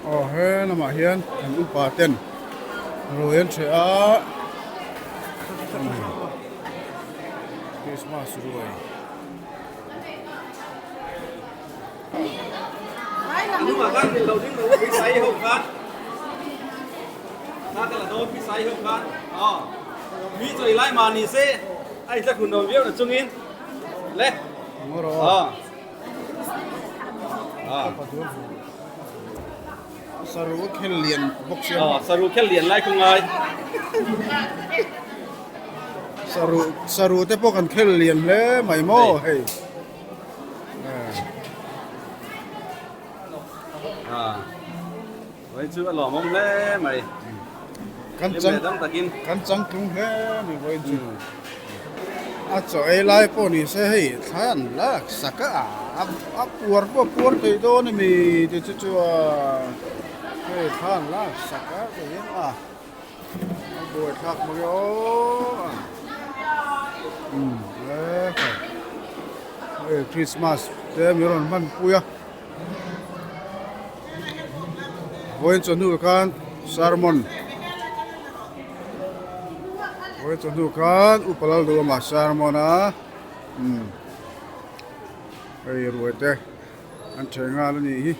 Aw he lamah hian an upa ten ruai an ṭheh a Christmas ruai. Saru khel lian bawk sia. Aw saru khel lian lai khu ngai. Saru saru te pawh kan khel lian hle mai maw hei. Vai chu a lawmawm hle mai. Kan chang kan changtlung hle mai vawiin chu. A chaw ei lai pawh ni se hei thlai an lak sak a a puar pawh a puar thei dawn a mi ti chu chuan hei thla an lak sak a ti hian a a buai thlak mai aw umm hei Christmas te min rawn hman pui a vawiin chawhnu khan sermon vawiin chawhnu khan upa Lalduhawma sermon a umm hei ruai te an ṭheh nghal a nih hi.